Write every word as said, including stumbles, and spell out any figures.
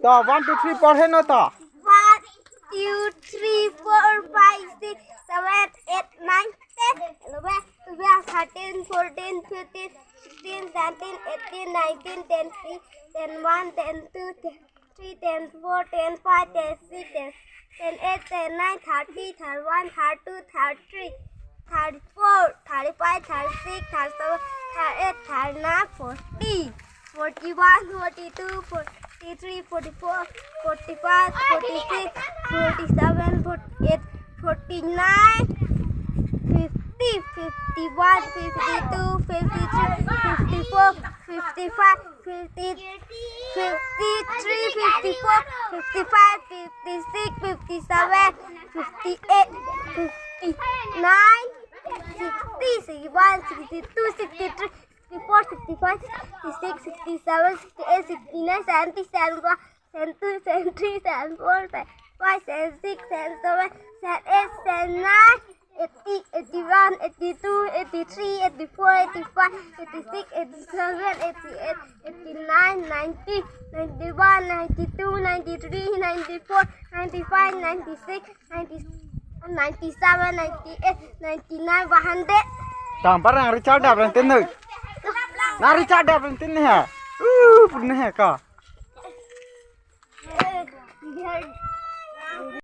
To, one, two, three, porhe non to. One, two, three, four, five, six, seven, eight, nine, ten, eleven, twelve, thirteen, fourteen, fifteen, sixteen, seventeen, eighteen, nineteen, ten, three, ten, one, ten, two, ten, three, ten, four, ten, five, ten, six, ten, ten, eight, ten, nine, thirty, thirty-one, thirty-two, thirty-three, thirty-four, thirty-five, thirty-six, thirty-seven, thirty-eight, thirty-nine, forty, forty-one, forty-two, forty-three, forty-four, forty-five, forty-six, forty-seven, forty-eight, forty-nine, fifty, fifty-one, fifty-two, fifty-three, fifty-four, fifty-five, fifty, fifty-three, fifty-four, fifty-five, fifty-six, fifty-seven, fifty-eight, fifty-nine, sixty, sixty-one, sixty-two, sixty-three, sixty-four, sixty-five, sixty-six, sixty-seven, sixty-eight, sixty-nine, seventy, seventy-one, seventy-two, seventy-three, seventy-four, seventy-five, seventy-six, seventy-seven, seventy-eight, seventy-nine, eighty, eighty-one, eighty-two, eighty-three, eighty-four, eighty-five, eighty-six, eighty-seven, eighty-eight, eighty-nine, ninety, ninety-one, ninety-two, ninety-three, ninety-four, ninety-five, ninety-six, ninety, ninety-seven, ninety-eight, ninety-nine, one hundred. Dampar nang recharge dap renten noi. Nang recharge dap renten ne ha. Uh, pun ne ha ka.